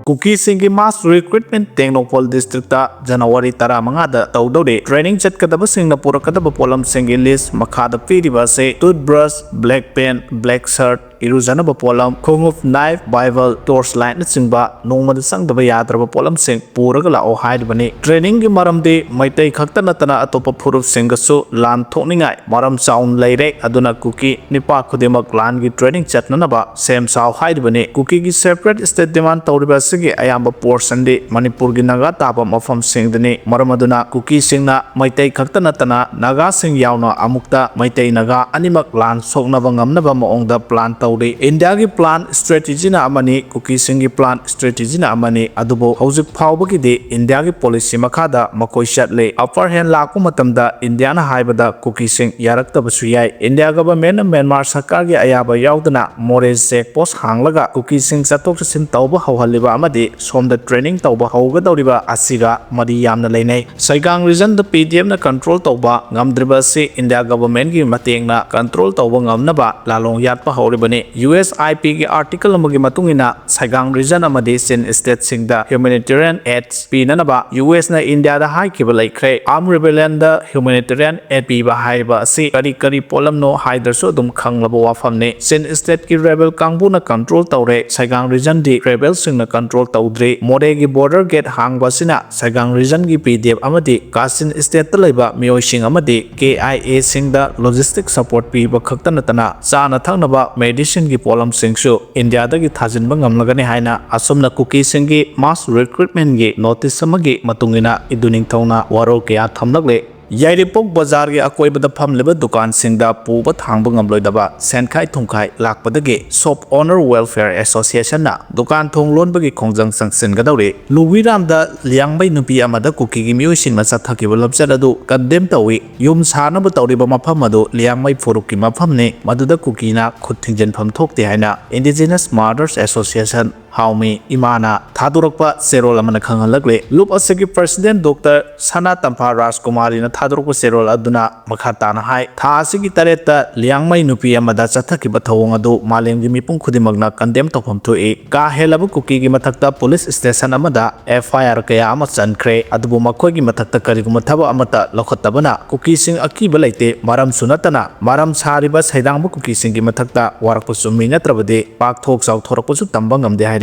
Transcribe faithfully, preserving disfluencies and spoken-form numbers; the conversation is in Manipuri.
ꯀꯨꯀꯤꯁꯤꯡꯒꯤ mass recruitment Tengnoupal districtꯇ January ꯇꯔꯥꯃꯉꯥꯗ ꯇꯧꯗꯧꯔꯤ꯫ Training ꯆꯠꯀꯗꯕꯁꯤꯡꯅ ꯄꯨꯔꯛꯀꯗꯕ ꯄꯣꯠꯂꯝꯁꯤꯡꯒꯤ list ꯃꯈꯥꯗ ꯄꯤꯔꯤꯕ ꯑꯁꯤ toothbrush, black pen, black shirt, ꯏꯔꯨꯖꯅꯕ ꯄꯣꯠꯂꯝ, ꯈꯣꯡꯎꯞ, knife, Bible, torch lightꯅꯆꯤꯡꯕ ꯅꯣꯡꯃꯗ ꯆꯪꯗꯕ ꯌꯥꯗ꯭ꯔꯕ ꯄꯣꯠꯂꯝꯁꯤꯡ ꯄꯨꯔꯒ ꯂꯥꯛꯑꯣ ꯍꯥꯏꯔꯤꯕꯅꯤ꯫ Trainingꯒꯤ ꯃꯔꯝꯗꯤ ꯃꯩꯇꯩ ꯈꯛꯇ ꯅꯠꯇꯅ ꯑꯇꯣꯞꯄ ꯐꯨꯔꯨꯞꯁꯤꯡꯒꯁꯨ ꯂꯥꯟ ꯊꯣꯛꯅꯤꯡꯉꯥꯏ ꯃꯔꯝ ꯆꯥꯎꯅ ꯂꯩꯔꯦ꯫ ꯑꯗꯨꯅ ꯀꯨꯀꯤ ꯅꯤꯄꯥ ꯈꯨꯗꯤꯡꯃꯛ ꯂꯥꯟꯒꯤ training ꯆꯠꯅꯅꯕ ꯁꯦꯝ ꯁꯥꯎ ꯍꯥꯏꯔꯤꯕꯅꯤ꯫ ꯀꯨꯀꯤꯒꯤ separate state demand ꯇꯧꯔꯤꯕ ꯑꯁꯤꯒꯤ ꯑꯌꯥꯝꯕ portionꯗꯤ ꯃꯅꯤꯄꯨꯔꯒꯤ ꯅꯥꯒꯥ ꯇꯥꯕ ꯃꯐꯝꯁꯤꯡꯗꯅꯤ꯫ ꯃꯔꯝ ꯑꯗꯨꯅ ꯀꯨꯀꯤꯁꯤꯡꯅ ꯃꯩꯇꯩ ꯈꯛꯇ ꯅꯠꯇꯅ ꯅꯥꯒꯥꯁꯤꯡ ꯌꯥꯎꯅ ꯑꯃꯨꯛꯇ ꯃꯩꯇꯩ ꯅꯥꯒꯥ ꯑꯅꯤꯃꯛ ꯂꯥꯟ ꯁꯣꯛꯅꯕ ꯉꯝꯅꯕ ꯃꯑꯣꯡꯗ plan ꯇꯧꯔꯤ꯫ ꯏꯟꯗꯤꯌꯥꯒꯤ plan strategyꯅ ꯑꯃꯅꯤ, ꯀꯨꯀꯤꯁꯤꯡꯒꯤ plan strategyꯅ ꯑꯃꯅꯤ꯫ ꯑꯗꯨꯕꯨ ꯍꯧꯖꯤꯛ ꯐꯥꯎꯕꯒꯤꯗꯤ ꯏꯟꯗꯤꯌꯥꯒꯤ policy ꯃꯈꯥꯗ ꯃꯈꯣꯏ ꯆꯠꯂꯤ꯫ Upper hand ꯂꯥꯛꯄ ꯃꯇꯝꯗ ꯏꯟꯗꯤꯌꯥꯅ ꯍꯥꯏꯕꯗ ꯀꯨꯀꯤꯁꯤꯡ ꯌꯥꯔꯛꯇꯕꯁꯨ ꯌꯥꯏ꯫ ꯏꯟꯗꯤꯌꯥ governmentꯅ ꯃ꯭ꯌꯥꯟꯃꯥꯔ ꯁꯔꯀꯥꯔꯒꯤ ꯑꯌꯥꯕ ꯌꯥꯎꯗꯅ ꯃꯣꯔꯦ check post ꯍꯥꯡꯂꯒ ꯀꯨꯀꯤꯁꯤꯡ ꯆꯠꯊꯣꯛ ꯆꯠꯁꯤꯟ ꯇꯧꯕ ꯍꯧꯍꯜꯂꯤꯕ ꯑꯃꯗꯤ ꯁꯣꯝꯗ training ꯇꯧꯕ ꯍꯧꯒꯗꯧꯔꯤꯕ ꯑꯁꯤꯒ ꯃꯔꯤ ꯌꯥꯝꯅ ꯂꯩꯅꯩ꯫ ꯁꯩꯒꯥꯡ regionꯗ PDFꯅ control ꯇꯧꯕ ꯉꯝꯗ꯭ꯔꯤꯕ ꯑꯁꯤ ꯏꯟꯗꯤꯌꯥ governmentꯀꯤ ꯃꯇꯦꯡꯅ control ꯇꯧꯕ ꯉꯝꯅꯕ ꯂꯥꯂꯣꯡ ꯌꯥꯠꯄ ꯍꯧꯔꯤꯕꯅꯤ꯫ USIPꯒꯤ article ꯑꯃꯒꯤ ꯃꯇꯨꯡ ꯏꯟꯅ ꯁꯩꯒꯥꯡ region ꯑꯃꯗꯤ Chin stateꯁꯤꯡꯗ humanitarian aid ꯄꯤꯅꯅꯕ USꯅ ꯏꯟꯗꯤꯌꯥꯗ ꯍꯥꯏꯈꯤꯕ ꯂꯩꯈ꯭ꯔꯦ꯫ Armed rebellionꯗ humanitarian aid ꯄꯤꯕ ꯍꯥꯏꯔꯤꯕ ꯑꯁꯤ ꯀꯔꯤ ꯀꯔꯤ ꯄꯣꯠꯂꯝꯅꯣ ꯍꯥꯏꯗ꯭ꯔꯁꯨ ꯑꯗꯨꯝ ꯈꯪꯂꯕ ꯋꯥꯐꯝꯅꯤ꯫ Chin stateꯀꯤ rebel ꯀꯥꯡꯕꯨꯅ control ꯇꯧꯔꯦ꯫ ꯁꯩꯒꯥꯡ regionꯗꯤ rebelꯁꯤꯡꯅ control ꯇꯧꯗ꯭ꯔꯤ꯫ ꯃꯣꯔꯦꯒꯤ border gate ꯍꯥꯡꯕ ꯑꯁꯤꯅ ꯁꯩꯒꯥꯡ regionꯒꯤ PDF ꯑꯃꯗꯤ Kachin stateꯇ ꯂꯩꯕ ꯃꯤꯑꯣꯏꯁꯤꯡ ꯑꯃꯗꯤ KIAꯁꯤꯡꯗ logistic support ꯄꯤꯕ ꯈꯛꯇ ꯅꯠꯇꯅ ꯆꯥꯅ ꯊꯛꯅꯕ medicineꯒꯤ ꯄꯣꯠꯂꯝꯁꯤꯡꯁꯨ ꯏꯟꯗꯤꯌꯥꯗꯒꯤ ꯊꯥꯖꯤꯟꯕ ꯉꯝꯂꯒꯅꯤ ꯍꯥꯏꯅ ꯑꯁꯨꯝꯅ ꯀꯨꯀꯤꯁꯤꯡꯒꯤ mass recruitmentꯒꯤ notice ꯑꯃꯒꯤ ꯃꯇꯨꯡ ꯏꯟꯅ ꯏꯗꯨ ꯅꯤꯡꯊꯧꯅ ꯋꯥꯔꯣꯜ ꯀꯌꯥ ꯊꯝꯂꯛꯂꯦ꯫ ꯌꯥꯏꯔꯤꯄꯣꯛ ꯕꯖꯥꯔꯒꯤ ꯑꯀꯣꯏꯕꯗ ꯐꯝꯂꯤꯕ ꯗꯨꯀꯥꯟꯁꯤꯡꯗ ꯄꯨꯕ ꯊꯥꯡꯕ ꯉꯝꯂꯣꯏꯗꯕ ꯁꯦꯟꯈꯥꯏ ꯊꯨꯝꯈꯥꯏ ꯂꯥꯛꯄꯗꯒꯤ Shop Owner Welfare Associationꯅ ꯗꯨꯀꯥꯟ ꯊꯣꯡ ꯂꯣꯟꯕꯒꯤ ꯈꯣꯡꯖꯪ ꯆꯪꯁꯤꯟꯒꯗꯧꯔꯤ꯫ ꯂꯨꯋꯤꯔꯥꯝꯗ ꯂꯤꯌꯥꯡꯃꯩ ꯅꯨꯄꯤ ꯑꯃꯗ ꯀꯨꯀꯤꯒꯤ ꯃꯤꯑꯣꯏꯁꯤꯡꯅ ꯆꯠꯊꯈꯤꯕ ꯂꯝꯆꯠ ꯑꯗꯨ condemn ꯇꯧꯏ꯫ ꯌꯨꯝ ꯁꯥꯅꯕ ꯇꯧꯔꯤꯕ ꯃꯐꯝ ꯑꯗꯨ ꯂꯤꯌꯥꯡꯃꯩ ꯐꯨꯔꯨꯞꯀꯤ ꯃꯐꯝꯅꯤ꯫ ꯃꯗꯨꯗ ꯀꯨꯀꯤꯅ ꯈꯨꯠ ꯊꯤꯡꯖꯤꯟꯐꯝ ꯊꯣꯛꯇꯦ ꯍꯥꯏꯅ Indigenous Mothers Association ꯍꯥꯎꯃꯤ ꯏꯃꯥꯅ ꯊꯥꯗꯣꯔꯛꯄ ꯆꯦꯔꯣꯜ ꯑꯃꯅ ꯈꯪꯍꯜꯂꯛꯂꯦ꯫ ꯂꯨꯞ ꯑꯁꯤꯒꯤ president Doctor ꯁꯅꯥ ꯇꯝꯐꯥ ꯔꯥꯖꯀꯨꯃꯥꯔꯤꯅ ꯊꯥꯗꯣꯔꯛꯄ ꯆꯦꯔꯣꯜ ꯑꯗꯨꯅ ꯃꯈꯥ ꯇꯥꯅ ꯍꯥꯏ, ꯊꯥ ꯑꯁꯤꯒꯤ ꯇꯔꯦꯠꯇ ꯂꯤꯌꯥꯡꯃꯩ ꯅꯨꯄꯤ ꯑꯃꯗ ꯆꯠꯊꯈꯤꯕ ꯊꯧꯑꯣꯡ ꯑꯗꯨ ꯃꯥꯂꯦꯝꯒꯤ ꯃꯤꯄꯨꯝ ꯈꯨꯗꯤꯡꯃꯛꯅ condemn ꯇꯧꯐꯝ ꯊꯣꯛꯏ꯫ ꯀꯥ ꯍꯦꯜꯂꯕ ꯀꯨꯀꯤꯒꯤ ꯃꯊꯛꯇ police station ꯑꯃꯗ F I R ꯀꯌꯥ ꯑꯃ ꯆꯟꯈ꯭ꯔꯦ, ꯑꯗꯨꯕꯨ ꯃꯈꯣꯏꯒꯤ ꯃꯊꯛꯇ ꯀꯔꯤꯒꯨꯝꯕ ꯊꯕꯛ ꯑꯃꯠꯇ ꯂꯧꯈꯠꯇꯕꯅ ꯀꯨꯀꯤꯁꯤꯡ ꯑꯀꯤꯕ ꯂꯩꯇꯦ꯫ ꯃꯔꯝꯁꯨ ꯅꯠꯇꯅ ꯃꯔꯝ ꯁꯥꯔꯤꯕ ꯁꯩꯗꯥꯡꯕ ꯀꯨꯀꯤꯁꯤꯡꯒꯤ ꯃꯊꯛꯇ ꯋꯥꯔꯛꯄ ꯆꯨꯝꯃꯤ ꯅꯠꯇ꯭ꯔꯕꯗꯤ ꯄꯥꯛꯊꯣꯛ ꯆꯥꯎꯊꯣꯔꯛꯄꯁꯨ ꯇꯝꯕ ꯉꯝꯗꯦ ꯍꯥꯏ꯫